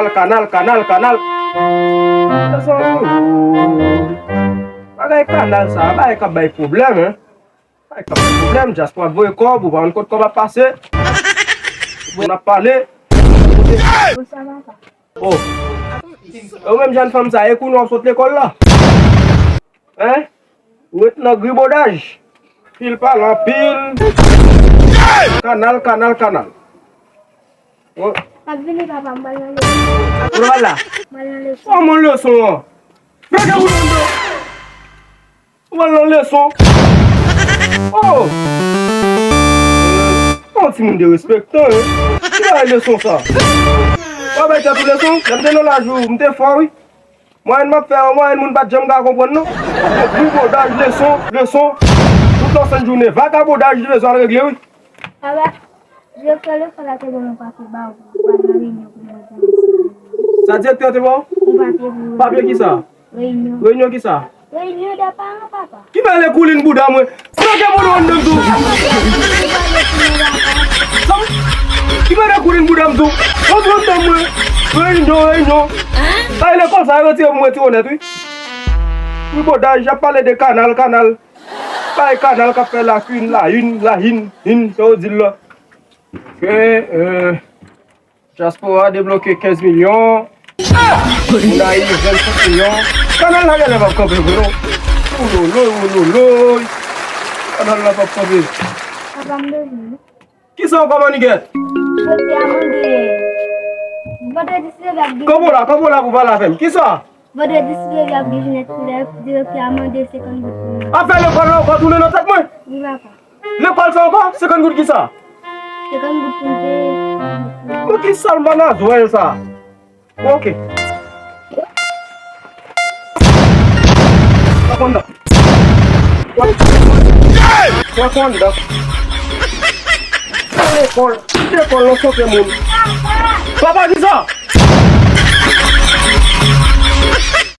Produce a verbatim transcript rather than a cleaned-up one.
Kanal, kanal, kanal, kanal. Bagay kanal sa, bagay k ap bay pwoblèm, hein. Bagay k ap bay pwoblèm, dyaspora ap voye kòb, ou pa konn kot kòb ap pase. Moun ap pale. Bonswa, papa. Oh. E ou menm jèn fanm sa, e kounye a w ap sot lekòl la? Hein? Ou ret nan gribodaj. Pil pale anpil. Kanal, kanal, kanal. Oh. M ap vini, papa, m pral nan leson. Ou pral la? M pral nan leson. Kòman leson an? Mete ou nan do. Ou pral nan leson. Oh! Yon timoun derespektan, hein? Ki bagay leson sa? W ap bay tèt ou leson? Lè m te nan laj ou, m te fò, wi. Mwayèn m ap fè an mwayèn moun pa t janm ka konprann, non. Tripotay, leson, leson. Tout lòt senn jounen, vakabondaj, leson al regle, wi. Papa, direktè lekòl la te ban m yon papye ba w pou w al nan reyinyon pou nou mete ansanm. Sa direktè te ba w? Yon papye pou. Papye ki sa? Reyinyon. Reyinyon ki sa? Reyinyon de paran, papa. Ki mele koulin bouda mwen? Flanke bouda w anndan m tou. Ki mele koulin bouda m tou? Rantre anndan mwen. Reyinyon, reyinyon. Sa e lekòl sa, retire pou mwen ti onèt, wi. Tripotay, y ap pale de kanal, kanal. Bay kanal k ap fè lakwin, la une, la une, une, sa yo di l la. Ok, euh, dyaspora debloke kenz milyon. Moun Ayiti vennsenk milyon. Kanal la genlè p ap kanpe vre non. Ouloloy, ouloloy. Kanal la p ap kanpe. Papa, m bezwen. Kisa ankò, Manigèt? Direktè a mande. Vandredi si Dye vle ap gen. Kanpe w la, kanpe w la pou pale avè m. Kisa? Vandredi si Dye vle ap gen jounen koulè, direktè a mande senkant goud pou mwen. Afè lekòl la ankò tounen nan tèt mwen. Wi, papa. Lekòl sa ankò? Senkant goud kisa? Senkant goud pou mwen. Bon, ki sal manazwèl sa? Bon, ok. Papa, non. Papa, non. Lekòl, lekòl, nou choke moun. Papa, kisa?